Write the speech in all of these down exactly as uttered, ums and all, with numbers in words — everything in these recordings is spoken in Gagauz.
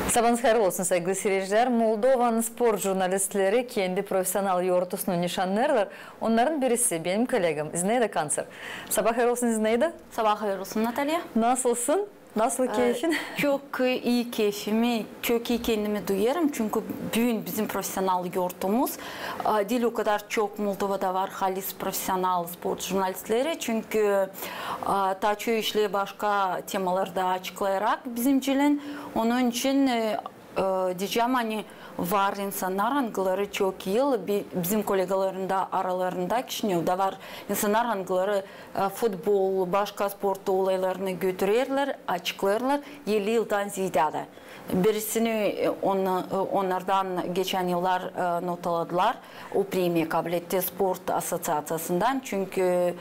Sabaanız hayır olsun, saygılı seyircilär. Moldovanın sport jurnalistleri kendi profesional yortunu nişannêêrlar. Onnarın birisi benim kollegam Zinaida Kantsar. Sabaa hayır olsun, Zinaida. Sabaa hayır olsun, Natalya. Nasılsın? Nasıl keyfin? Çok ii keyfimi, çok ii kendimi duyêrım, çünkü büün bizim profesional yortumuz, e, diil o kadar çok Moldovada var halis profesional sport jurnalistleri, çünkü, e, taa çoyu işleer başka temalarda açıklayarak bizimcilän. Onun için, e, e, deyecäm, ani var insannar, angıları çok ii, bi-, bizim kollegaların da aralarında Kişinevda var insannar, angıları, e, futbol, başka sport olaylarını götürerlär, açıklêêrlar elli yıldan zeedä dä. Birisini, e, onna-, e, onnardan geçän yıllar, e, notaladılar. O premiya kabletti sport assoţiaţiyasından, çünkü,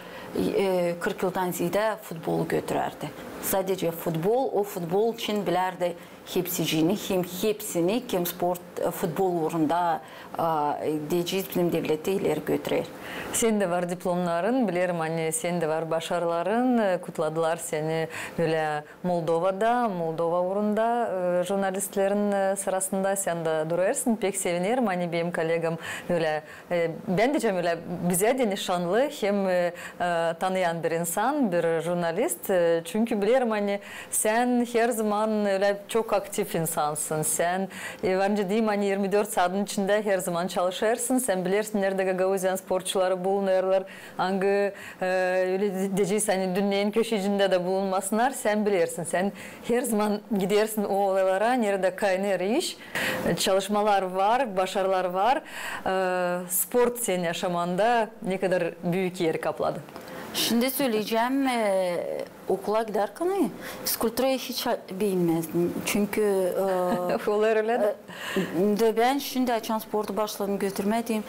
e, kırk yıldan zeedä futbolu götürärdi. Sadece futbol, o futbol için bilärdi hepsicini, hem hepsini, kim sport, e, futbol uurunda, e, deyecez, bizim devleti ileri götürer. Senin dä var diplomnarın, bilerim, ani senin dä var başarıların, e, kutladılar seni ölä Moldovada, Moldova uurunda, e, jurnalistlerin, e, sırasında sän dä durêrsın. Pek sevinerim, ani benim kollegam ölä E, bän deyecäm, ölä bizä dä nişanlı hem, e, e, tanıyan bir insan, bir jurnalist. E, çünkü bilerim, ani sän herzaman ölä çok aktiv insansın. Sän, e, var nicä deyim, ani irmi dört saadın içindä herzaman çalışêrsın. Sän bilersin, neredä Gagauziyanın sportçuları bulunêrlar, angı, e, ölä de-, deyecez, ani dünnenin köşecindä dä bulunmasınnar, sän bilersin. Sän herzaman gidersin o olaylara, neredä kaynêêr iş. Çalışmalar var, başarılar var. E, sport senin yaşamanda ne kadar büük er kapladı? Şindi söleyecäm, e, okula gidärkän, e, fizkulturayı hiç a-, beenmäzdim. Çünkü, e, Olêr ölä dä. E, da bän şindi açan sportu başladım götürmää deyim,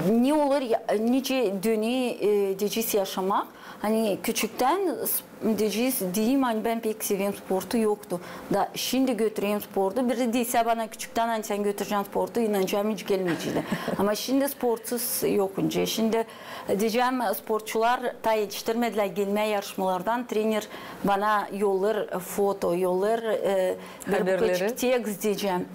ne olêr, ya, nicä dönä, e, deyecez, yaşamak. Ani küçüktän s-, deyecez, deyim, ani bän pek seveyim sportu, yoktu. Da şindi götüreyim sportu. Biri deysä bana küçüktän, ani sän götürecän sportu, inanacam, hiç gelmeyecäydi. Ama şindi sportsuz yok nicä. Şindi, e, deyecäm, sportçular taa etiştirmedilär gelmää yarışmalardan. Trener bana yollêêr foto, yollêêr, e, bir buçuk tekst deyecäm.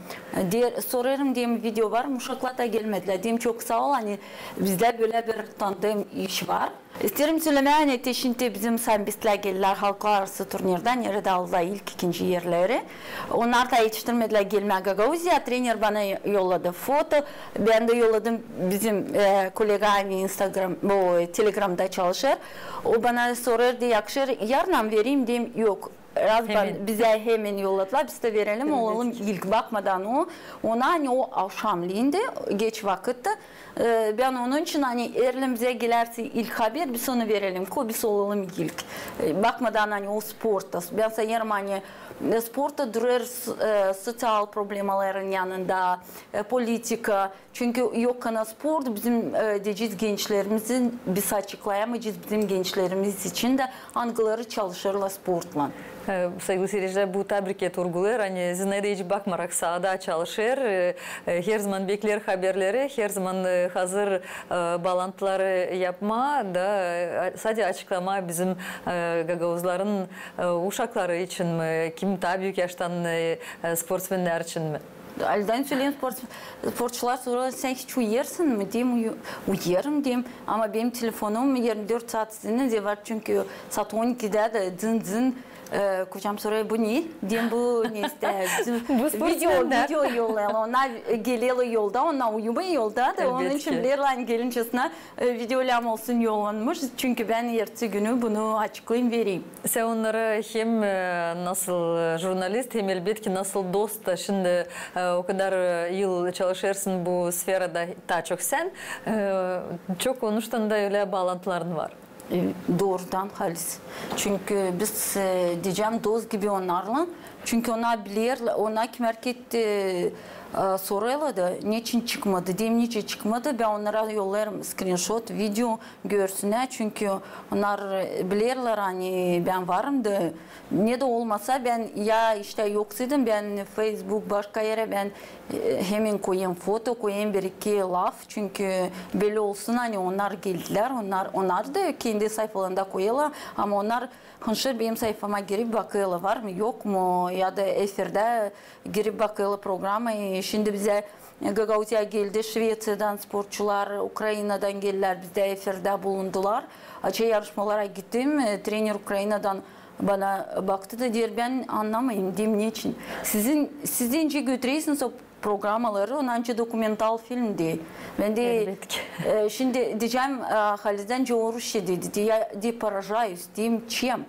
Deer, sorêrım, deyim, video var mı? Uşaklar taa gelmedilär. Deyim, çok saa ol, ani bizdä bölä bir tandem iş var. İsteerim sölemää, ani te şindi bizim sambitlär geldilär halklararası turnirdan, neredä aldılar ilk, ikinci erleri. Onnar taa etiştirmedilär gelmää Gagauziyaya. Trener bana yolladı foto. Bän dä yolladım bizim, e, kollega, ani Instagram, bu, e, Telegramda çalışêr. O bana sorêr, deyni, yakışêr yarın vereyim, deyim, yok. Raz bizä hemän yolladılar, biz dä verelim, olalım ilk, bakmadan o, ona, ani o avşamleyin dä, geç vakıttı. E, bän onun için, ani erleyin bizä gelärsä ilk haber, biz onu verelim, ko biz olalım ilk. E, bakmadan, ani o sportta. Bän sayêrım, ani, e, sportta durêr s-, e, soţial problemaların yanında, e, politika. Çünkü yok kana sport, bizim, e, deyecez, gençlerimizin, biz açıklayamayacez bizim gençlerimiz için dä, angıları çalışêrlar sportlan. E, saygılı seyircilär, bu taa bir kerä urgulêêr, ani Zinaida hiç bakmarak saada çalışêr, e, e, herzaman bekleer haberleri, herzaman, e, hazır, e, baalantıları yapmaa da, e, sade açıklamaa bizim, e, gagauzların, e, uşakları için mi, kim taa büük yaştan, e, e, sportsmennär için mi? Aldän söleyim, sport-, sportçular sorêr, sän hiç uyuyêrsın mı? Deyim, uyu-, uyuyêrım, deyim. Ama benim telefonum irmi dört saat üstündä var, çünkü saat on ikidä dä dzın-dzın, e, kocam sorêr, bu ne? Deyim, bu ne istää? Bu sportsmennär. Video, video yollêêr. Onnar, e, gelerlär yolda, onnar uyumêêr yolda da, onun için bilerlär, ani gelincesinä e, videolarım olsun yollanmış, çünkü bän ertesi günü bunu açıklayım, vereyim. Sän onnara hem, e, nasıl, e, jurnalist, hem elbetki nasıl dost da. Şindi, e, o kadar, e, yıl çalışêrsın bu sferada, taa çok sän, e, çok onuştan da ölä baalantıların var. E, doorudan halis. Çünkü biz, e, deyecäm, dost gibi onnarlan. Çünkü onnar bilerlär, onnar kim hareket, e, e, sorêrlar da, neçin çıkmadı, deyim, nicä çıkmadı. Bän onnara yollêêrım skrinşot, video, görsünnär, çünkü onnar, e, bilerlär, ani bän varım da, ne dä olmasa, bän ya iştä yoksaydım, bän Facebook, başka erä bän, e, hemän koyêrım foto, koyêrım bir-iki laf, çünkü bellä olsun, ani onnar geldilär, onnar, onnar da kendi sayfalarında koyêrlar, ama onnar Konuşêr, benim sayfama girip bakêrlar, var mı, yok mu, ya da efirdä girip bakêrlar programayı. Şindi bizä, e, Gagauziyaya geldi Şveţiyadan sportçular, Ukrainadan geldilär, bizdä efirdä bulundular. Açan yarışmalara gittim, e, trener Ukrainadan bana baktı da deer, bän annamayım, deerim, neçin? Sizin, siz deyni götürersiniz o programaları, ondan öncä dokumental film deer. Bän deer, e, şindi deyecäm, e, halizdän öncä o rusça dedi, deer, я, deer, поражаюсь, deerim, чем?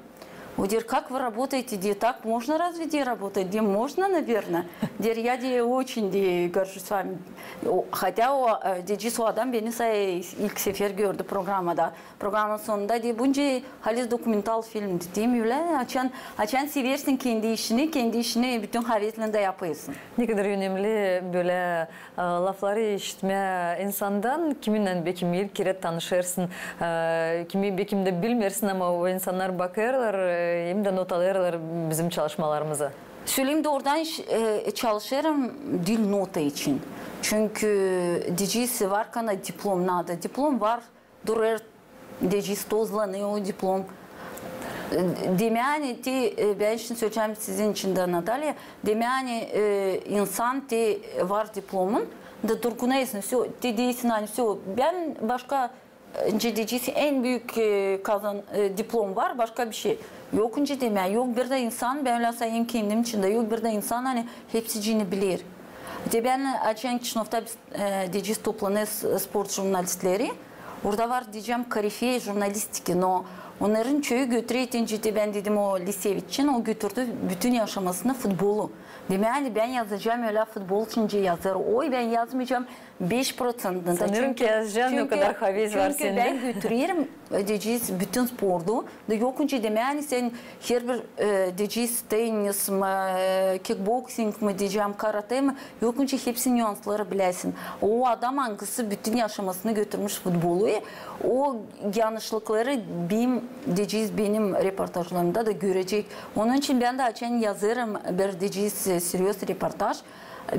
O deer, как вы работаете, deer, так можно разве, deer, работать? Deerim, можно, наверное. Deer, я, deer, очень, deer, горжусь вами. O, хотя o, e, deyecez, o adam beni sa-, ilk sefer gördü programada. Programanın sonunda deer, bu nicä haliz dokumental film, deerim, ölä, açan, açan seversin kendi işini, kendi işini bütün haveslän dä yapêrsın. Ne kadar önemli bölä, e, lafları işitmää insandan, kiminnän bekim ilk kerä tanışêrsın, e, kimi bekim dä bilmeersin, ama o insannar bakêrlar, e, hem dä not alêrlar bizim çalışmalarımızı. Söleyim doorudan, e, çalışêrım diil nota için. Çünkü deyecez, var kana diplom, надо diplom, var, durêr, deyecez, tozlanêr o diplom. E, demäni te, e, bän şindi söleyecäm sizin için dä, Natalya, demäni, e, insan te var diplomun, da durgunêrsın, всё, te deersin, ani всё, bän başka, e, nicä deyecez, en büük, e, kazan-, e, diplom var, başka bişey yok. Nicä demää, yok bir dä insan, bän ölä sayêrım kendim için dä, yok bir dä insan, ani hepsicini biler. Te bän açan Kişinövda biz, e, deyecez, toplanêrız sport jurnalistleri. Orada var, deyecäm, корифеи журналистики, но onnarın çoyu götürer, nicä te bän dedim o Lisevicin, o götürdü bütün yaşamasını futbolu. Demäni bän yazacam ölä futbol için nicä yazêr. Oy, bän yazmayacam beş proţentini dä. Sanêrım ki yazacan, o kadar haves var sendä. Çünkü bän götürerim, e, deyecez, bütün sportu. Da yok nicä demää, ani sän herbir, e, deyecez, tennis mi, e, kikboksing mi, deyecäm, karatэ mi, yok nicä hepsini nüansları biläsin. O adam, angısı bütün yaşamasını götürmüş futbolu, e, o yanlışlıkları benim, deyecez, benim reportajlarımda da görecek. Onun için bän dä açan yazêrım bir, deyecez, e, серьёзный reportaj,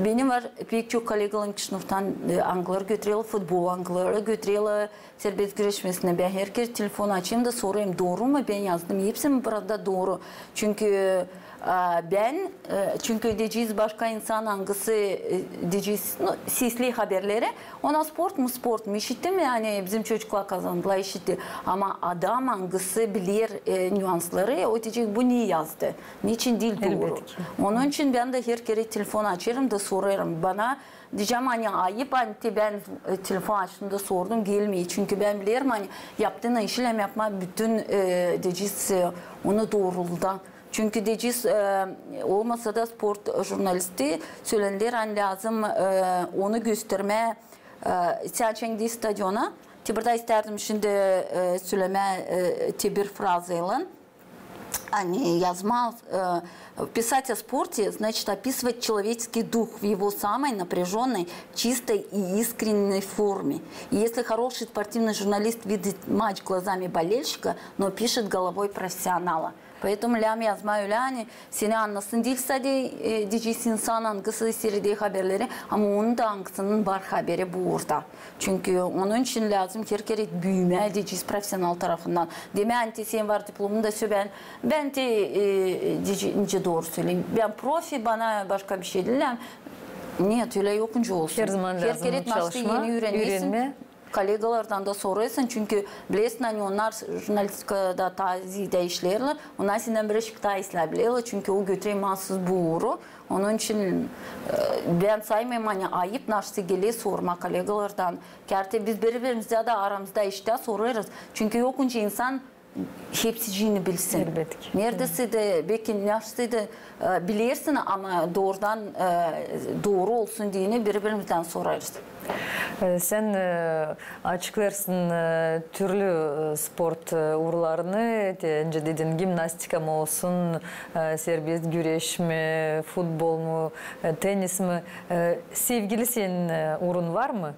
benim var pek çok kollegalarım Kişinövdan, e, angıları götürerlär futbol, angıları götürerlär serbest güreşmesinä. Bän herkerä telefon açêrım da sorêrım, dooru mu bän yazdım, hepsi mi burada dooru. Çünkü, e, bän, e, çünkü deyecez, başka insan, angısı, e, deyecez, ну, sesley haberleri, ona sport mu, sport mu, işitti mi, ani bizim çocuklar kazandılar, işitti. Ama adam, angısı biler, e, nüansları, o deyecek, bu ne yazdı, neçin diil dooru. Elbetki. Onun için bän dä herkerä telefon açêrım da sorêrım. Bana, deyecäm, ani ayıp, ani te bän, e, telefon açtım da sordum, gelmeer. Çünkü bän bilerim, ani yaptığın işi lääzım yapmaa bütün, e, deyecez, e, onu doorulda. Çünkü deyecez, e, olmasa da sport jurnalisti, söleerlär, ani lääzım, e, onu göstermää, e, sän açan gider stadiona. Te burada istärdim şindi, e, sölemää, e, te bir frazaylan. Ani yazmaa, e, писать о спорте, значит, описывать человеческий дух в его самой напряжённой, чистой и искренней форме. И если хороший спортивный журналист видит матч глазами болельщика, но пишет головой профессионала. Поэтому lääzım yazmaa ölä, ani seni annasın diil sade, e, deyecez, insan, angısı siireder haberleri, ama onun da, angısının var haberi bu uurda. Çünkü onun için lääzım herkerä büümää, deyecez, professional tarafından. Demää, ani te senin var diplomun da, всё, bän, bän te, e, deyecez, nicä dooru söleyim, bän profi, bana başka bişey diil lääzım. Нет, ölä yok nicä olsun. Her zaman lääzım çalışmaa, eenersin, üürenmää. Kollegalardan da sorêrsın, çünkü bilersin, ani onnar jurnalistikada taa ziyadə işleerlär, onnar sendän birazcık taa islää bilerlär, çünkü o götürer maasuz bu uuru. Onun için, e, bän saymêêrım, ani ayıp, nasıl geler sormaa kollegalardan. Kärti biz biri-birimizdä dä aramızda iştä sorêrız. Çünkü yok nicä insan hepsicini bilsin. Elbetki. Neredäsä dä, belki nasıl dä, e, bilersin, ama doorudan, e, dooru olsun deyni biri-birimizdän sorêrız. E, sän, e, açıklêêrsın, e, türlü, e, sport, e, uurlarını, te, öncä dedin, gimnastika mı olsun, e, serbest güreş mi, futbol mu, e, tennis mi? E, sevgili senin, e, uurun var mı?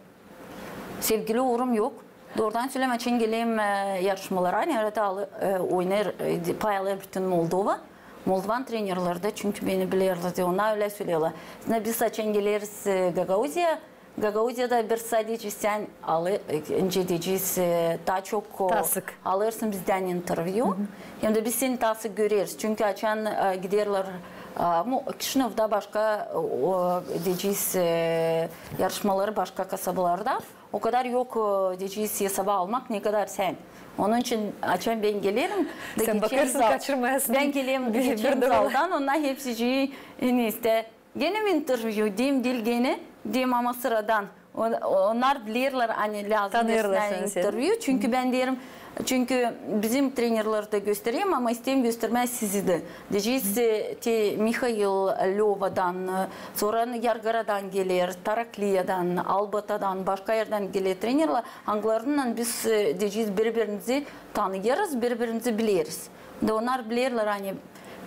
Sevgili uurum yok. Doorudan sölemää, açan gelerim, e, yarışmalara, neredä al-, e, oynêêr, e, pay alêr bütün Moldova. Moldovan trenerleri dä, çünkü beni bilerlär dä, onnar ölä söleerlär. Biz açan geleriz, e, Gagauziyaya, Gagauziyada bir sadece sän alêrsın, nicä deyecez, e, taa çok, o, alêrsın bizdän intervyu. Hem dä biz seni taa sık göreriz. Çünkü açan, e, giderlär, e, Kişinövda başka, o, deyecez, e, yarışmaları başka kasabalarda, o kadar yok, e, deyecez, hesaba almak, ne kadar sän. Onun için açan bän gelerim, sän bakêrsın, kaçırmayasın. Bän gelerim, geçerim zaldan, onnar hepsicii, e, ne tä genä mi intervyu deyim, diil genä deyim, ama sıradan. Onnar bilerlär, ani lääzım, tanıyêrlar seni, intervyu. Çünkü bän deerim, çünkü bizim trenerleri dä göstererim, ama isteerim göstermää sizi dä. Deyecez, e, te Mihail Lövadan, e, sora Yargaradan geler, Tarakliyadan, Albatadan, başka erdän geler trenerlär, angılarınnan biz, e, deyecez, biri-birimizi tanıyêrız, biri-birimizi bileriz. Da onnar bilerlär, ani,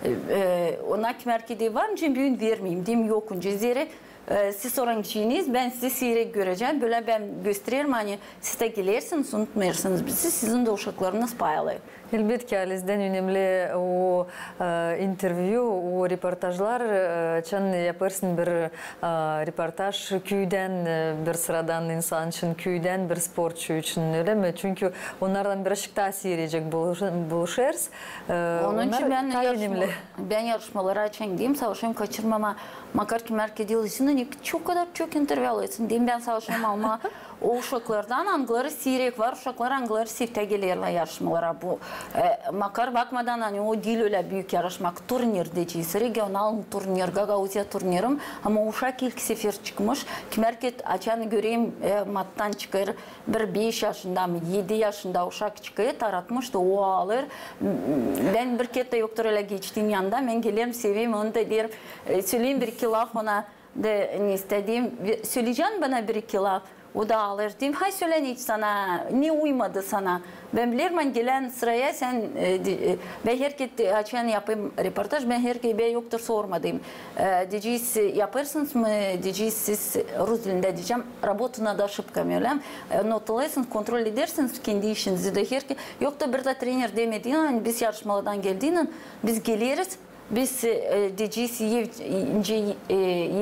e, e, onnar kimär ki deyim, var nicä büün vermeyim, deyim, yok nicä, zerä, e, siz soran kişiydiniz, bän sizi siirek görecäm, bölä bän göstererim, ani siz dä gelersiniz, unutmêêrsınız bizi, sizin dä uşaklarınız paylı. Elbetki, halizdän önemli o, e, intervyu, o reportajlar, e, açan yapêrsın bir, e, reportaj küüdän, e, bir sıradan insan için, küüdän bir sportçu için, ölä mi? Çünkü onnardan birazçık taa siirecek buluş-, buluşêrız. E, onun için bän yarışmalara açan deyim, savaşêrım kaçırmamaa. Makar kimär ki deer, sän ne, o kadar çok intervyu alêrsın deyim, bän savaşêrım almaa o uşaklardan, angıları siirek var, uşaklar, angıları sirttä gelerlär yarışmalara. Bu, e, makar bakmadan, ani o diil ölä büük yarışmak, turnir deyecez, regional turnir, Gagauziya turnirim. Ama uşak ilk sefer çıkmış, kimär ki açan görerim, e, mattan çıkêr, bir beş yaşında mı, edi yaşında uşak çıkêr, taratmış da o alêr. Bän bir kerä dä yoktur ölä geçtiim yanından, bän gelerim, severim onu da, deerim, e, söleyim bir-iki laf ona, da ne isteerim, söleyecän bana bir-iki laf. O da alêr, deyim, hay sölä, ne sana, ne uymadı sana. Bän bilerim, ani gelän sıraya sän, e, de-, e, bän herkerä, açan yapêrım reportaj, bän herkerä, bän yoktur sormadım. E, deyecez, yapêrsınız mı, deyecez, siz, rus dilindä deyecäm, работу над ошибками, ölä mi? E, notalêêrsınız, kontrol edersiniz kendi işinizi dä herkerä. Yok da bir dä trener demedi, ani biz yarışmalardan geldiynän, biz geleriz, biz, e, deyecez, ev-, nicä, e,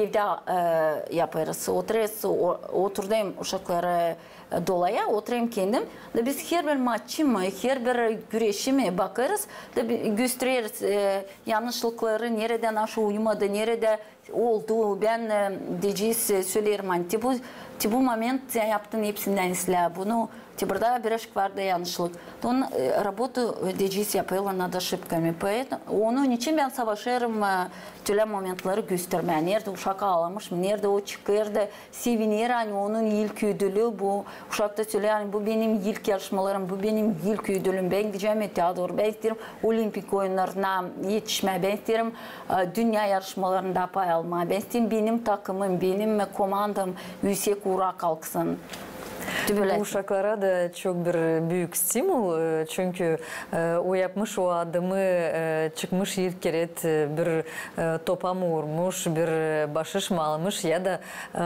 evdä, e, yapêrız, oturêrız, o-, oturdêrım uşakları, e, dolaya, oturêrım kendim. Da biz herbir maçı mı, herbir güreşi mi bakêrız, da bi-, göstereriz, e, yanlışlıkları, neredä nasıl uymadı, neredä oldu. Bän, e, deyecez, e, söleerim, ani te bu, te bu moment sän yaptın hepsindän islää bunu, te burada birazcık vardı yanlışlık. Он, e, работу, e, deyecez, yapêrlar над ошибками. Поэтому, onun için bän savaşêrım, e, tölä momentleri göstermää. Neredä uşak aalamış, neredä o çıkêr da seviner, ani onun ilk ödülü bu. Uşak da söleer, ani bu benim ilk yarışmalarım, bu benim ilk ödülüm. Bän gidecäm öteyä dooru, bän isteerim Olimpik oyunnarına etişmää, bän isteerim, e, dünnä yarışmalarında pay almaa, bän isteerim benim takımım, benim komandam üüsek uura kalksın. Bu uşaklara da çok bir büük stimul, e, çünkü, e, o yapmış o adımı, e, çıkmış ilk kerä, e, bir, e, topa mı uurmuş, bir, e, başış mı almış ya da, e,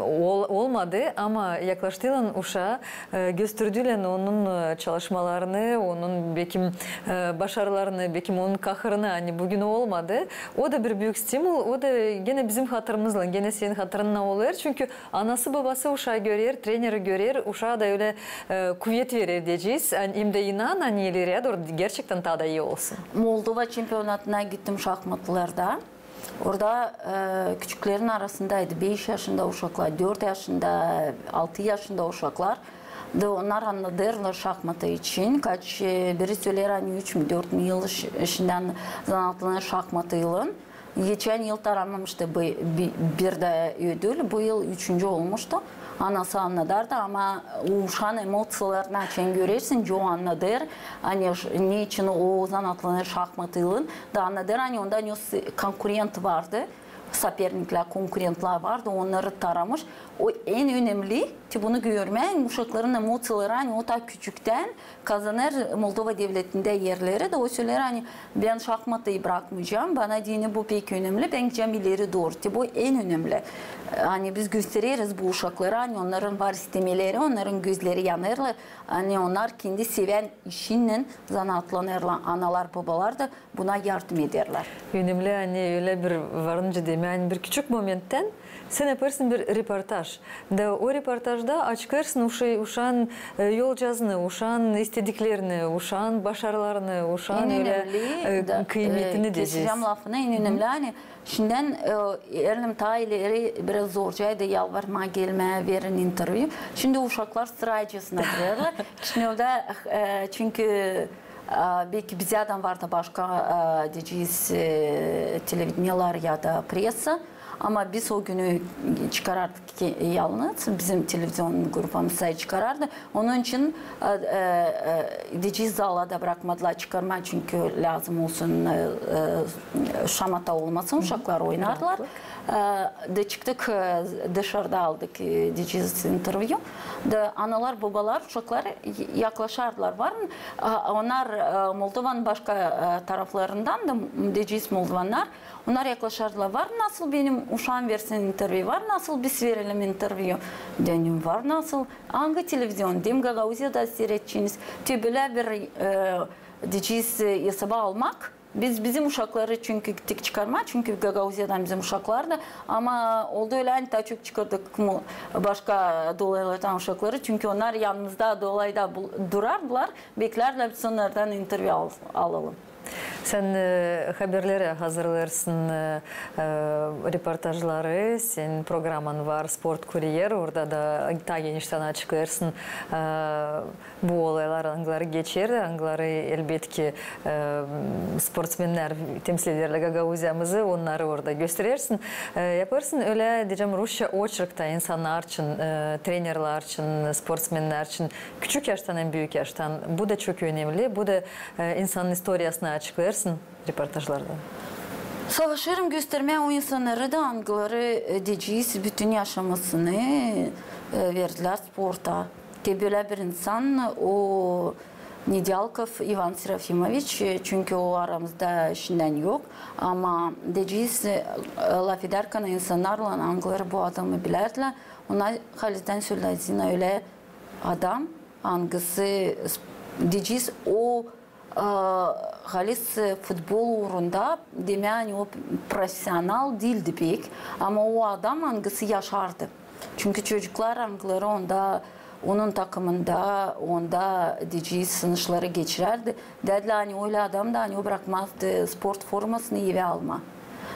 ol-, olmadı, ama yaklaştıylan uşaa, e, gösterdilän onun, e, çalışmalarını, onun, bekim, e, başarılarını, bekim onun kahırını, ani büün olmadı. O da bir büük stimul, o da genä bizim hatırımızlan, genä senin hatırınnan olêr, çünkü anası-babası uşaa görer, treneri görer, uşaa da ölä, e, kuvet verer deyecez. Hem dä inan, ani ileriyä dooru gerçektän taa da ii olsun. Moldova çempionatına gittim şahmatlarda. Orada, e, küçüklerin arasındaydı. Beş yaşında uşaklar, dört yaşında, altı yaşında uşaklar. Da onnar annadêrlar şahmatı için. Kaç, e, biri söleer, ani üç mü, dört mü yıl iş-, işindän zanaatlanêr şahmatıylan. Geçän yıl taramamıştı bu, bi-, bir dä ödül. Bu yıl üçüncü olmuştu. Anası annadardı, ama uşaan emociyalarını açan görersin, o annadêr, ani ş-, neçin o zanaatlanêr şahmatıylan. Da annadêr, ani onda ne s-, konkurent vardı, соперниклär, konkurentlär vardı, onnarı taramış. O en önemli, te bunu görmää, uşakların emociyaları, ani o taa küçüktän kazanêr Moldova devletindä erleri, da o söleer, ani bän şahmatı brakmayacam, bana deyni bu pek önemli, bän gidecäm ileri dooru. Te bu en önemli. Ani biz göstereriz bu uşaklara, ani onnarın var istemeleri, onnarın gözleri yanêrlar, ani onnar kendi sevän işinnän zanaatlanêrlar, analar, bobalar da buna yardım ederlär. Önemli, ani ölä bir varınca Yani bir küçük momenttän sän yapêrsın bir reportaj. Da o reportajda açıklêêrsın uşa-, uşaan, e, yolcaznı, uşaan istediklerini, uşaan başarılarını, uşaan ölä, e, kıymetini deyecez. Kesecäm lafını, en önemli, ani şindän, e, elim taa ileri biraz zorcaydı yalvarmaa, gelmää, verin intervyu. Şindi uşaklar sıraycasına girerlär. Kişinevdä, e, çünkü A, beki bizä dä vardı başka, a, deyecez, e, televideniyeler ya da presa. Ama biz o günü çıkarardık ki, yalnız bizim televizion grupamız sayı çıkarardı. Onun için, e, e, e, deyecez, zala da brakmadılar çıkarmaa, çünkü lääzım olsun, e, e, şamata olmasın, uşaklar oynardılar. E, da çıktık, e, dışarıda aldık, e, deyecez, intervyu. Da analar, bobalar, uşaklar yaklaşardılar. Var mı? A, onnar, e, Moldovanın başka, e, taraflarından da, m, deyecez, moldovannar, onnar yaklaşardılar. Var nasıl benim uşaam versin intervyu, var nasıl biz verelim intervyu? Dedim, var nasıl? Angı televizion? Dedim, Gagauziyada seyredeceniz. Te bölä bir, e, deyecez, e, esaba almak. Biz, bizim uşakları çünkü gittik çıkarmaa, çünkü Gagauziyadan bizim uşaklardı. Ama oldu ölä, ani taa çok çıkardık mı, başka dolaylardan uşakları, çünkü onnar yanımızda dolayda bul-, durardılar, beklärdilär, biz onnardan intervyu al-, alalım. Sän, e, haberleri hazırlêêrsın, e, e, reportajları, senin programan var, Sport Kurier, orada da taa geniştän açıklêêrsın, e, bu olaylar, angıları geçer, angıları, elbetki, e, sportsmennär temsil ederlär Gagauziyamızı, onnarı orada gösterersin. E, yapêrsın ölä, deyecäm, rusça oçerkta insannar için, e, trenerlär için, sportsmennär için, küçük yaştan hem büük yaştan. Bu da çok önemli. Bu da, e, insanın istoriyasını açıklêêrsın reportajlarda. Savaşêrım göstermää o insannarı da, angıları, e, deyecez, bütün yaşamasını, e, verdilär sporta. Te bölä bir insan, o Nedalkov İvan Serafimoviç, e, çünkü o aramızda şindän yok. Ama deyecez, e, lafedärkän insannarlan, angıları bu adamı bilärdilär, ona halizdän sölädilär, Zina ölä adam, angısı, s-, deyecez, o, e, halis, e, futbol uurunda, demää, ani o profesional diildi pek, ama o adam, angısı yaşardı. Çünkü çocuklar, angıları onda, onun takımında, onda, deyecez, sınışları geçirärdi. Dedilär, ani ölä adam da, ani o brakmazdı sport formasını evä almaa.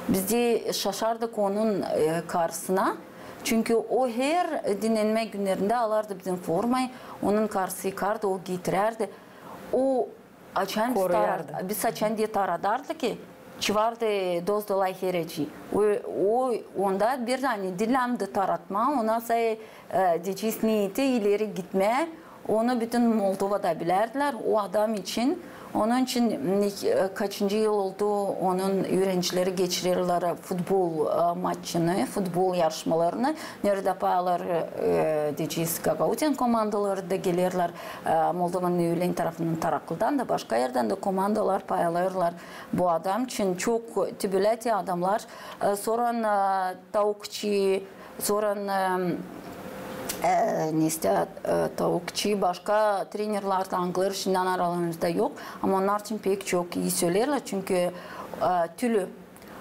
Biz dä şaşardık onun, e, karısına. Çünkü o her dinnenmä günnerindä alardı bizim formayı, onun karısı yıkardı, o giiydirärdi. O açan biz tara-, biz açan diil taradardı ki, çıkarardı dozdolay hereci. O, o, onda bir dä, ani diil lääzımdı taratmaa, ona say, e, deyecez, neeti ileri gitmää. Onu bütün Moldovada bilärdilär o adam için. Onun için, e, kaçıncı yıl oldu, onun üürencileri geçirerlär futbol, e, maçını, futbol yarışmalarını. Neredä pay alêr, e, deyecez, Gagauziyanın komandaları da gelerlär, e, Moldovanın üülen tarafından, Taraklıdan da, başka erdän dä komandalar pay alêrlar bu adam için. Çok te bölä te adamlar, e, sora, e, Taukçi, sora, e, e, neysä, e, Taukçi, başka trenerlär dä, angıları şindän aralarımızda yok, ama onnar için pek çok ii söleerlär, çünkü, e, Tülü,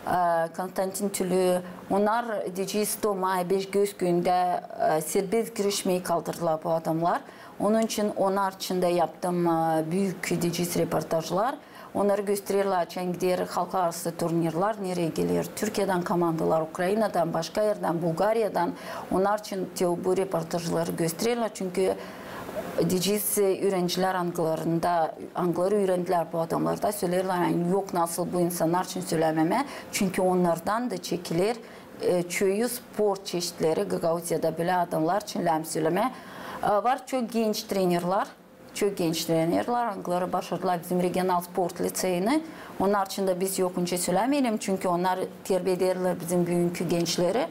e, Konstantin Tülü, onnar, deyecez, Tomay, Beşgöz küüyündä, e, serbest güreşmeyi kaldırdılar bu adamlar. Onun için onnar için dä yaptım, e, büük, deyecez, reportajlar. Onnarı göstererlär, açan gider halklararası turnirlär, nereyi geler Türkiyädän komandalar, Ukrainadan, başka erdän, Bulgariyadan. Onnar için te bu reportajları göstererlär, çünkü, deyecez, üürencilär, angılarında, angıları üürendilär bu adamlarda, söleerlär, ani yok nasıl bu insannar için sölämemää, çünkü onnardan da çekiler, e, çoyu sport çeşitleri, Gagauziyada bölä adamlar için lääzım sölämää. E, var çok genç trenerlär, çok genç trenerlär, angıları başardılar bizim regional sport liseyini. Onnar için dä biz yok nicä sölämeyelim, çünkü onnar terbiä ederlär bizim büünkü gençleri.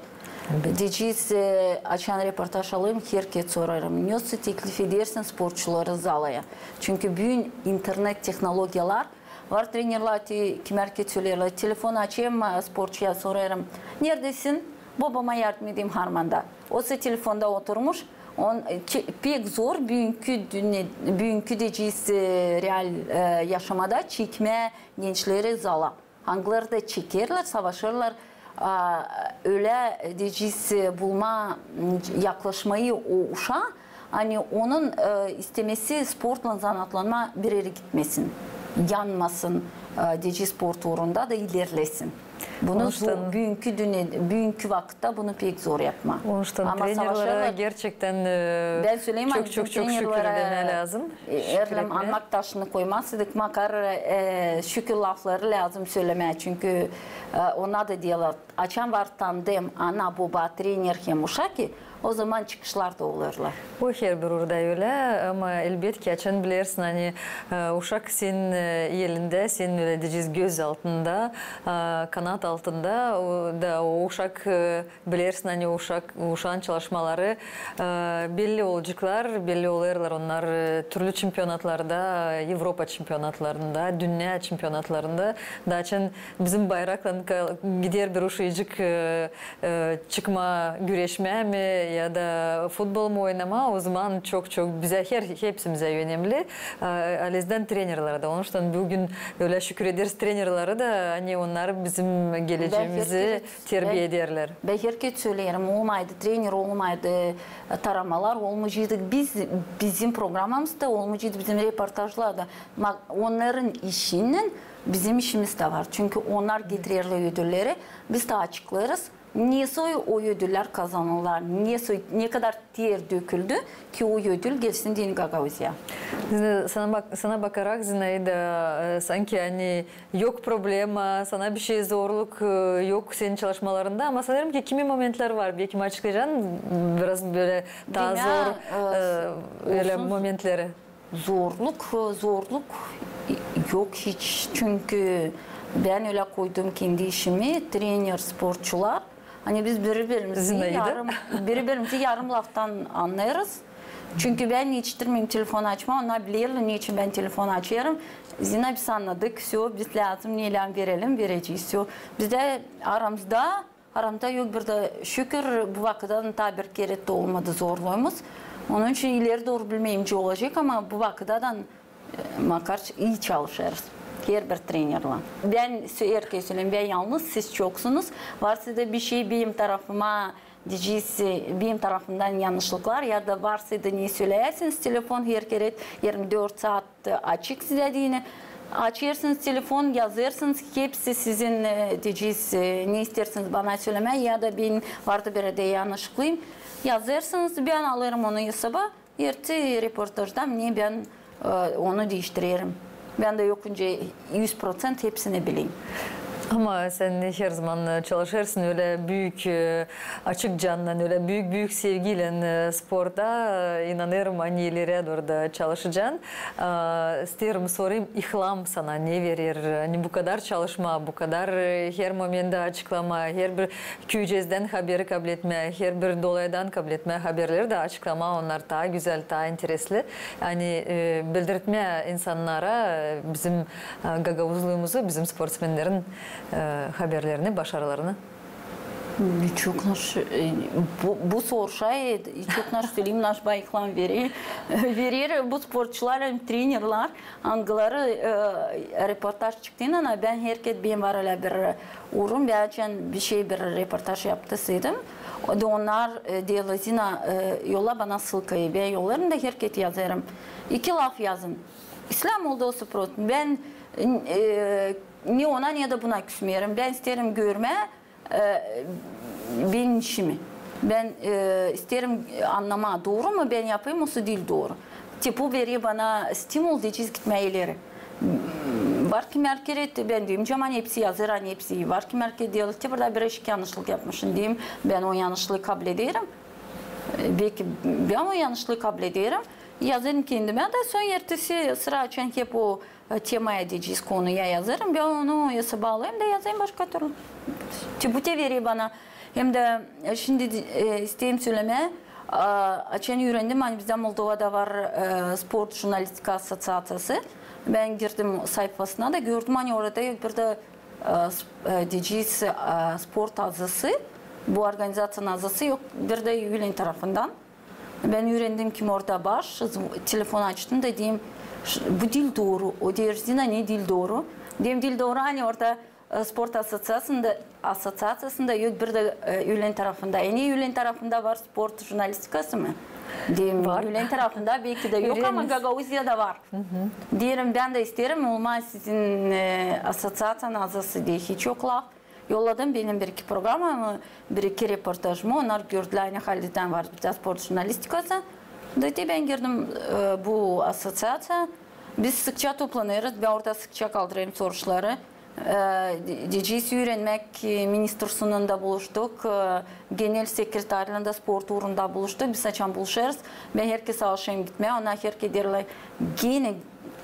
Deyecez, e, açan reportaj alêrım, herkez sorêrım, nasıl teklif edersin sportçuları zalaya? Çünkü büün internet tehnologiyalar var, trenerlär te kimär kerä söleerlär, telefon açêrım, e, sportçuya sorêrım, neredesin? Bobama yardım edeyim harmanda. Osa telefonda oturmuş, on, e, çe-, pek zor büünkü dünnä, büünkü, deyecez, e, real, e, yaşamada çekmää gençleri zala. Angıları da çekerlär, savaşêrlar, A, ölä, deyecez, bulma, m, yaklaşmayı o uşaa, ani onun, e, istemesi sportlan zanaatlanma bir erä gitmesin, yanmasın, e, deyecez, sport uurunda da ilerlesin. Bunu zor, büünkü dünnä, büünkü vakıtta bunu pek zor yapma. Onuştan ama trenerlere gerçektän, e, bän söleyim, ani çok, bizim çok, çok şükür trenerlere demää lääzım. E, şükür etmää. Anmak taşını koymasaydık, makar, e, şükür lafları lääzım sölemää. Çünkü, e, ona da deerlär, açan var tandem ana, boba, trener hem uşak, ozaman çıkışlar da olêrlar. O herbir uurda ölä, ama elbetki, açan bilersin, ani, e, uşak senin, e, elindä, senin, ölä deyecez, göz altında, e, kanat altında, o, da o uşak, e, bilersin, ani uşak, uşaan çalışmaları, e, belli olaceklar, belli olêrlar. Onnar, e, türlü çempionatlarda, Evropa çempionatlarında, dünnä çempionatlarında. Taa açan bizim bayraklan ka-, gider bir uşacık, e, e, çıkma güreşmää mi ya da futbol mu oynamaa, ozaman çok-çok bizä, her, hepsimizä önemli. E, halizdän trenerlere dä. Onuştan büün ölä şükür ederiz trenerlere dä, ani onnar bizim geleceemizi terbiä ederlär. Bän herkerä söleerim, olmaydı trener, olmaydı, e, taramalar, olmayaceydık biz, bizim programamızda, olmayaceydı bizim reportajlar da. Ma-, onnarın işinnän bizim işimiz dä var. Çünkü onnar getirerlär ödülleri, biz dä açıklêêrız. Nesoy o ödüller kazanıldılar, nesoy, ne kadar ter döküldü ki o ödül gelsin deyni Gagauziyaya. Zina-, sana bak-, sana bakarak, Zinaida, e, sanki, ani yok problema, sana bişey zorluk, e, yok senin çalışmalarında, ama sanêrım ki kimi momentlär var, beki açıklayacan, biraz bölä taa zor, e, ölä momentleri. Zorluk, zorluk yok hiç. Çünkü bän ölä koydum kendi işimi, trener, sportçular. Ani biz biri-birimizi yarım, biri-birimizi yarım laftan annêêrız. Çünkü bän neçittirmeerim telefon açmaa, onnar bilerlär, neçin bän telefon açêrım. Zina, biz annadık, всё, biz lääzım neylän verelim, verecez, всё. Bizdä aramızda Aramızda yok bir dä, şükür, bu vakıttan taa bir kerä dä olmadı zorluumuz. Onun için ileri dooru bilmeerim, nicä olacek, ama bu vakıttan, e, makar ii çalışêrız. Herbir trenerlän. Bän sö-, herkerä söleerim, bän yalnız, siz çoksunuz. Varsa da bişey benim tarafıma, deyecez, benim tarafımdan yannışlıklar ya da varsa da ne söleyäsiniz, telefon herkerä irmi dört saat açık sizä deyni. Açêrsınız telefon, yazêrsınız, hepsi sizin, e, deyecez, e, ne isteersiniz bana sölemää ya da bän vardı bir erdä yannışlıklıyım. Yazêrsınız, bän alêrım onu esaba. Ertesi reportajda mı ne bän, e, onu diiştirerim. Bän dä yok nicä üz proţent hepsini bileyim. Ama sän herzaman çalışêrsın ölä büük, e, açık cannan, ölä büük, büük sevgiylän, e, sporta, e, inanêrım, ani ilerä dooru da çalışacan. E, isteerim sorayım, ilham sana ne verer, ani bu kadar çalışmaa, bu kadar, e, her momentä açıklamaa, herbir küücezdän haberi kabletmää, herbir dolaydan kabletmää haberleri dä açıklamaa, onnar taa gözäl, taa interesli. Ani, e, bildirtmää insannara, e, bizim, e, gagauzluumuzı, bizim sportsmennerin, e, haberlerini, başarılarını. Çok naş, e, bu, bu soruşa, e, çok naş sölemää, naş baa ilham verer, verer bu sportçular hem trenerlär, angıları, e, reportaj çıktı, ana, bän herkerä, benim var ölä bir uurum, bän açan bişey bir reportaj yaptı, seydim. O da onnar, e, deerlär, Zina, e, yolla bana ssılkayı, bän yollêêrım da herkerä yazêrım. İki laf yazın. İslää Moldovası proţ. Bän, e, ne ona, ne dä buna küsmeerim. Bän isteerim görmää, e, benim işimi. Bän, e, isteerim annamaa, dooru mu bän yapêrım, osa diil dooru. Te bu verer bana stimul, deyecez, gitmää ileri. Var kim herkerä, bän deerim, ani hepsi hazır, ani hepsi var kim herkerä deerlär, te burada bir eşik yannışlık yapmışın, deyim, bän o yannışlıı kablederim. E, beki bän o yannışlıı kablederim, yazêrım kendimä da, sora ertesi sıra açan hep o e, temaya, deyecez, konuya yazêrım, bän onu esaba alêrım da yazêrım başka türlü. Te bu te verer bana. Hem dä, e, şindi, e, isteerim sölemää, a, açan üürendim, ani bizdä Moldovada var, e, sport jurnalistika assoţiaţiyası. Bän girdim sayfasına da gördüm, ani orada yok bir dä, e, sp-, e, deyecez, e, sport azası, bu organizaţiyanın azası yok bir dä ülen tarafından. Bän üürendim kim orada baş, zv-, telefon açtım da deyim, ş-, bu diil dooru. O deer, Zina, ne diil dooru? Deyim, diil dooru, ani orada E, sport asosiaţiyasında, asosiaţiyasında yok, bir dä, e, üülen tarafında. E, ne üülen tarafında var sport jurnalistikası mı? Deerim, var. Üülen tarafında beki dä yok, ama Gagauziyada var. Deerim, bän dä isteerim olmaa sizin, e, asosiaţiyanın azası diye, hiç yok laf. Yolladım benim bir-iki programamı, bir-iki reportajımı. Onnar gördülär, ani haldä var bizdä sport jurnalistikası. Da te bän girdim, e, bu asosiaţiyaya. Biz sıkça toplanêrız, bän orada sıkça kaldırêrım soruşları. E, de-, deyecez üürenmäk, e, ministerstvoylan da buluştuk, e, genel sekreterlän dä sport uurunda buluştuk. Biz açan buluşêrız, bän herkerä alışêrım gitmää, ona herkez deerlär, genä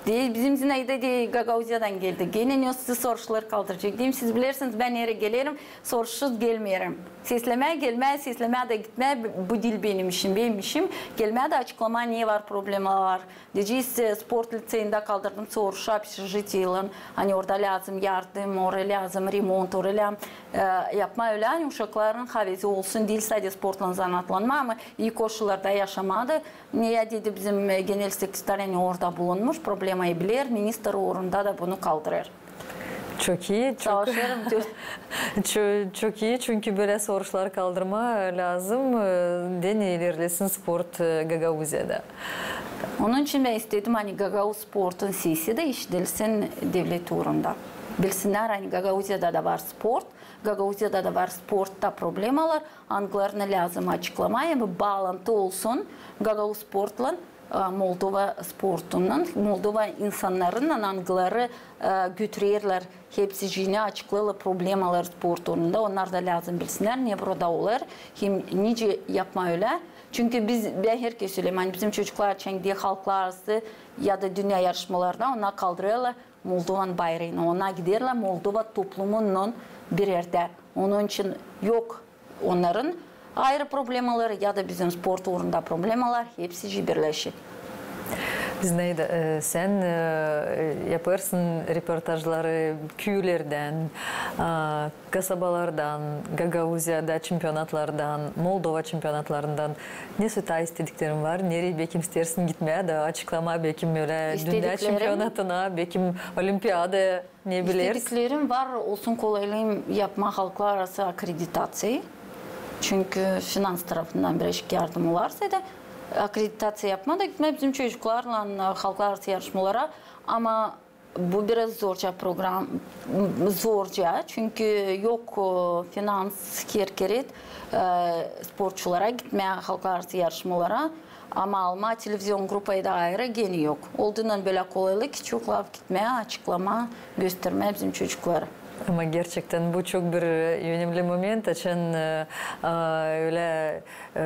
de, bizim Zinaida de Gagauziyadan geldi. Genä ne soruşları kaldıracek? Deerim, siz bilersiniz, bän nereyi gelerim, soruşsuz gelmeerim. Seslemää gelmää, seslemää dä gitmää, bu diil benim işim, benim işim gelmää dä açıklamaa, ne var problemalar. Deyecez, e, sport liţeyindä kaldırdım soruşu, общежитиелän, ani orada lääzım yardım, orayı lääzım remont, orayı lääzım, e, yapmaa ölä, ani uşakların havezi olsun, diil sade sportlan zanaatlanmaa, ama ii koşullarda yaşamaa da. Ne ya dedi bizim, e, genel sekreter, ani orada bulunmuş, problemayı biler, minister uurunda da bunu kaldırêr. Çok ii, çok, savaşêrım. Çok, çok ii, çünkü bölä soruşlar kaldırmaa lääzım, e, deyni ilerlesin sport, e, Gagauziyada. Onun için bän istedim, ani gagauz sportun sesi dä işidilsin devlet uurunda. Bilsinnär, ani Gagauziyada da var sport, Gagauziyada da var sportta problemalar, angılarını lääzım açıklamaa, hem baalantı olsun gagauz sportlan, e, Moldova sportunnan, Moldova insannarınnan, angıları, e, götürerlär, hepsicii açıklêêrlar problemalar sport uurunda. Onnar da lääzım bilsinnär, ne burada olêr, hem nicä yapmaa ölä. Çünkü biz, bän herkerä söleerim, ani bizim çocuklar açan gider halklararası ya da dünnä yarışmalarına, onnar kaldırêrlar Moldovanın bayrayını, onnar giderlär Moldova toplumunnan bir erdä. Onun için yok onnarın ayrı problemaları ya da bizim sport uurunda problemalar, hepsicii birleşi. Zinaida, e, sän, e, yapêrsın reportajları küülerdän, a, kasabalardan, Gagauziyada çempionatlardan, Moldova çempionatlarından. Ne sota istediklerin var? Nereyi bekim isteersin gitmää da açıklamaa, bekim ölä dünnä çempionatına, bekim olimpiadaya, ne bileriz? İstediklerim var, olsun kolaylıım yapmaa halklararası akkreditaţiyayı. Çünkü finans tarafından birazcık yardım olarsa da, akkreditaţiya yapmaa da gitmää bizim çocuklarlan, e, halklararası yarışmalara. Ama bu biraz zorca program, zorca, çünkü yok, e, finans herkerä, e, sportçulara gitmää halklararası yarışmalara. Ama almaa televizion grupayı da ayrı genä yok. Olduunnan bölä kolaylık, hiç yok laf gitmää, açıklamaa, göstermää bizim çocukları. Ama gerçektän bu çok bir, e, önemli moment, açan, e, a, ölä, e,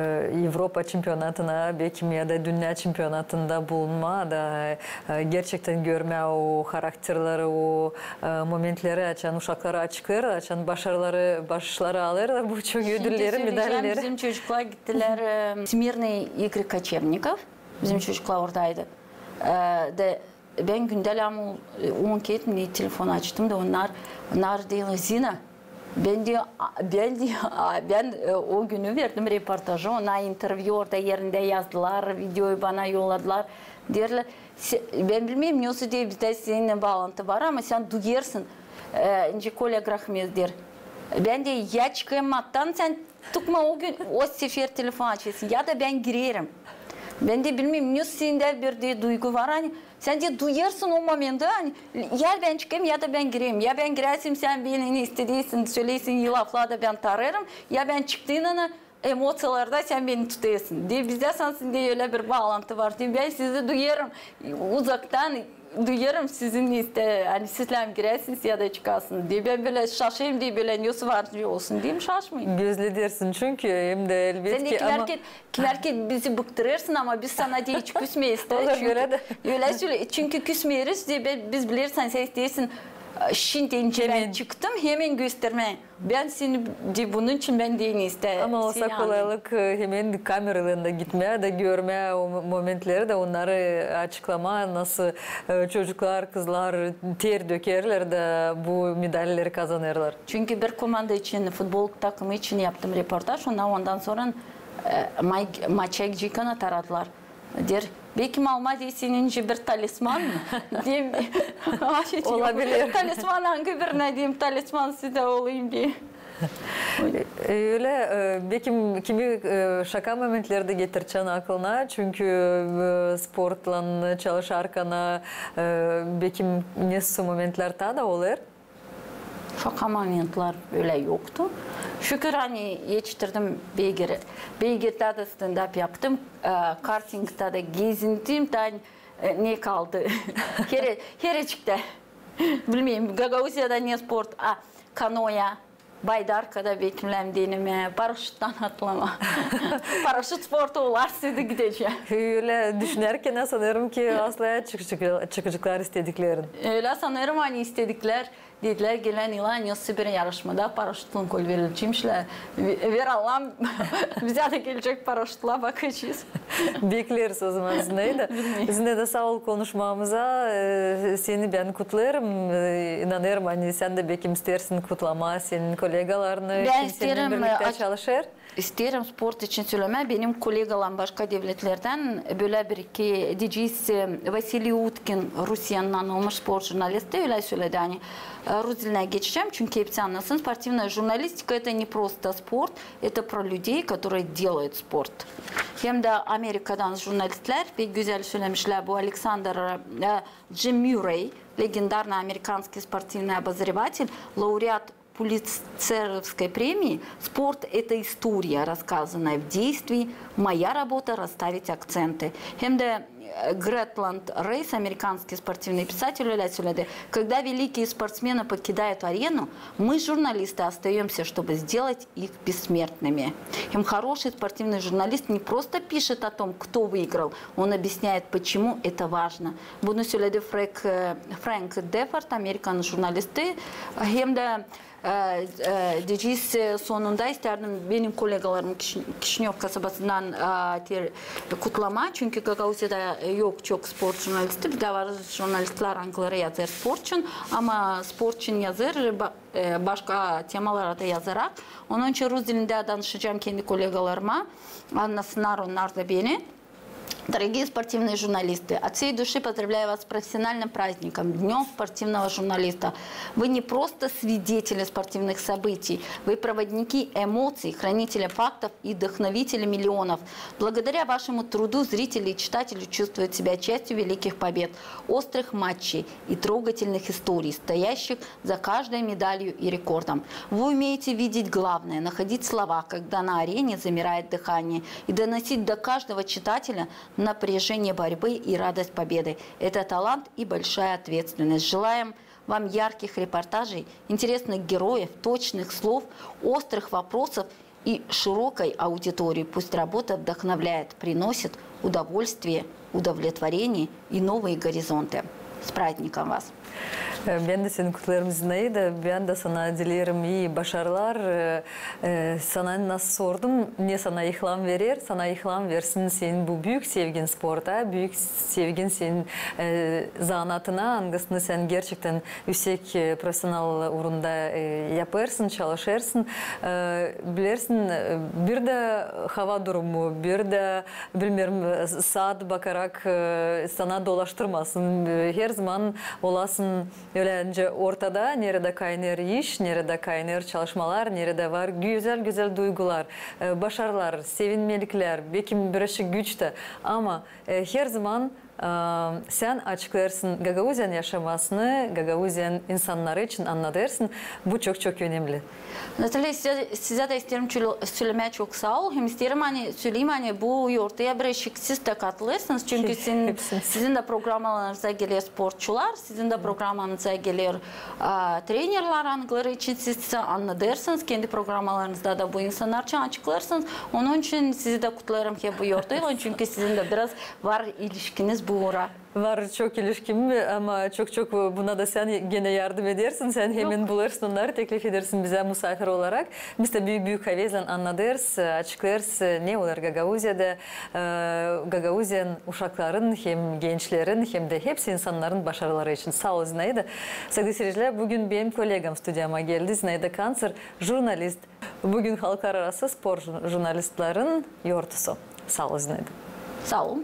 Evropa çempionatına, bekim ya da dünnä çempionatında bulunmaa da, e, gerçektän görmää o harakterleri, o, e, momentleri, açan uşakları açıklêêrlar, açan başarıları, başarıları alêrlar, bu çok ödülleri, medalleri. Bizim çocuklar gittilär, e, Всемирные игры кочевников. Bizim çocuklar oradaydı. E, da bän gündä lääzım, e, on kerä mi ne telefon açtım da onnar, onnar deerlär, Zina, bän deyni, a, bän deyni, a, bän, e, o günü verdim reportajı, ona intervyu orada erindä yazdılar, videoyu bana yolladılar. Deerlär, se-, bän bilmeerim, nesoy deyni bizdä seninnän baalantı var, ama sän duyêrsın, e, nicä Kolä Grahmez deer. Bän deyni, ya çıkêrım mattan, sän tutma o gün, o sefer telefon açêrsın, ya da bän girerim. Bän deyni bilmeerim, nesoy sendä bir deyni duygu var, ani sän deyni duyêrsın o momentta, ani ya bän çıkêrım, ya da bän girerim. Ya bän girärsem, sän beni ne istediysin, söleersin ii laflar da bän tarêêrım, ya bän çıktıynan, emosiyalarda sän beni tutêrsın. Deyni bizdä sansın deyni ölä bir baalantı var. Deyni bän sizi duyêrım uzaktan, duyêrım sizin, ani siz lääzım giräsiniz ya da çıkasınız deyni. Bän bölä şaşêrım deyni, bölä nesoy var olsun deyni, şaşmayım. Gözledersin çünkü, hem dä elbetki, ama kimär kerä bizi bıktırêrsın, ama biz sana deyni hiç küsmeeriz dä. Çünkü ölä sölä, çünkü küsmeeriz deyni, biz bileriz, ani sän isteersin, şindi deyni bän çıktım, hemen göstermää. Bän seni deyni, bunun için bän deyni istää. Ama olsa kolaylık, e, hemen kameralarına gitmää da görmää o mo-, momentleri da, onnarı açıklamaa, nasıl, e, çocuklar, kızlar ter dökerlär da bu medalleri kazanêrlar. Çünkü bir komanda için, futbol takımı için yaptım reportaj, ona, ondan sora, e, ma-, maça gidecäm, onu taradılar. Der, bekim almaa deyni bir talisman mı? Deyim, olabilir. Talisman angı bir, ne deyim, talisman sizä olayım deyim. Ölä, e, bekim kimi, e, şaka momentlär dä getirecän aklına, çünkü, e, sportlan çalışarkan, e, bekim nesoy momentlär taa da olêr. Şaka momentlär ölä yoktu. Şükür, ani etiştirdim beygiri. Beygirä dä stendap yaptım, e, kartingtä dä gezindim, taa, e, ne kaldı? Her, hereciktä. Bilmeerim, Gagauziyada ne sport, a, kanoya, baydarkada bekim denemää, paraşuttan atlamaa. Paraşut sportu olar, sizä gidecäm. Ölä düşünärkän, sanêrım ki, aslaa çıkaceklar istediklerin. Ölä sanêrım, ani istediklär. Dedilär, gelän yıla nesoy bir yarışmada paraşutlan gönderilecekmişlär. Ver Allahım, bizä dä gelecek paraşutla, bakacez. Bekleriz o zaman, Zinaida. Zinaida, saa ol konuşmamıza. E, seni bän kutlêêrım. E, inanêrım, ani sän dä bekim isteersin kutlamaa senin kolegalarını, kim seninnän birliktä çalışêr. İsteerim sport için sölemää, benim kolegalarım başka devletlerdän, bölä bir-iki, deyecez, e, Vasiliy Utkin, Rusiyada tanınmış sport jurnalisti, ölä söledi, ani, e, rus dilinä geçecäm, çünkü hepsi annasın, спортивная журналистика — это не просто спорт, это про людей, которые делают спорт. Hem dä Amerikadan jurnalistlär pek gözäl sölemişlär, bu Aleksandr, e, Джим Мюррей, легендарный американский спортивный обозреватель, лауреат Пулитцеровской премии: «Спорт — это история, рассказанная в действии. Моя работа — расставить акценты». Hem dä, e, Грэтланд Райс, американский спортивный писатель, ölä söledi: «Когда великие спортсмены покидают арену, мы, журналисты, остаёмся, чтобы сделать их бессмертными». Hem хороший спортивный журналист не просто пишет о том, кто выиграл, он объясняет, почему это важно. Bunu söledi Frank, e, Frank Deford, Amerikanın jurnalisti. Hem dä, e, e, deyecez, e, sonunda istärdim benim kolegalarımı Kiş-, Kişinöv kasabasından, e, ter-, kutlamaa, çünkü Gagauziyada yok çok sport jurnalisti, bizdä var jurnalistlär, angıları yazêr sport için, ama sport için yazêr, ba-, e, başka temalara da yazarak. Onun için rus dilindä danışacam kendi kolegalarıma, annasınnar onnar da beni. Дорогие спортивные журналисты, от всей души поздравляю вас с профессиональным праздником, Днём спортивного журналиста. Вы не просто свидетели спортивных событий, вы проводники эмоций, хранители фактов и вдохновители миллионов. Благодаря вашему труду зрители и читатели чувствуют себя частью великих побед, острых матчей и трогательных историй, стоящих за каждой медалью и рекордом. Вы умеете видеть главное, находить слова, когда на арене замирает дыхание, и доносить до каждого читателя напряжение борьбы и радость победы. Это талант и большая ответственность. Желаем вам ярких репортажей, интересных героев, точных слов, острых вопросов и широкой аудитории. Пусть работа вдохновляет, приносит удовольствие, удовлетворение и новые горизонты. С праздником вас! E, bän dä seni kutlêêrım, Zinaida. Bän dä sana dileerim ii başarılar. E, e, sana nasıl sordum, ne sana ilham verer? Sana ilham versin senin bu büük sevgin sporta, büük sevgin senin, e, zanaatına, angısını sän gerçektän üüsek, e, profesional uurunda, e, yapêrsın, çalışêrsın. E, bilersin, e, bir dä hava durumu, bir dä, bilmeerim, e, saat bakarak, e, sana dolaştırmasın. E, herzaman olasın ölä nicä ortada, neredä kaynêêr iş, neredä kaynêêr çalışmalar, neredä var gözäl-gözäl duygular, e, başarılar, sevinmeliklär, bekim birazçık güç tä, ama, e, herzaman, e, sän açıklêêrsın Gagauziyanın yaşamasını, Gagauziyanın insannarı için annadêrsın. Bu çok-çok önemli. Natalya, sizä, sizä dä isteerim çö-, sölemää çok saa ol. Hem isteerim, ani söleyim, ani bu yortuya birazçık siz dä katılêrsınız, çünkü sizin, sizin dä programalarınıza geler sportçular, sizin dä programanıza geler, a, trenerlär, angıları için siz annadêrsınız, kendi programalarınızda da bu insannar için açıklêêrsınız. Onun için sizi dä kutlêêrım hep bu yortuylan, çünkü sizin dä biraz var ilişkiniz bu uura. Var çok ilişkim, ama çok-çok buna da sän genä yardım edersin. Sän hemen bulêrsın onnarı, teklif edersin bizä musaafir olarak. Biz dä büük-büük havezlän annadêrız, açıklêêrız, ne olêr Gagauziyada, e, Gagauziyanın uşakların, hem gençlerin, hem dä hepsi insannarın başarıları için. Saa ol, Zinaida. Saygılı seyircilär, büün benim kollegam studiyama geldi, Zinaida Kancer, jurnalist. Büün halklararası sport jur-, jurnalistlerin yortusu. Saa ol, Zinaida. Saa ol.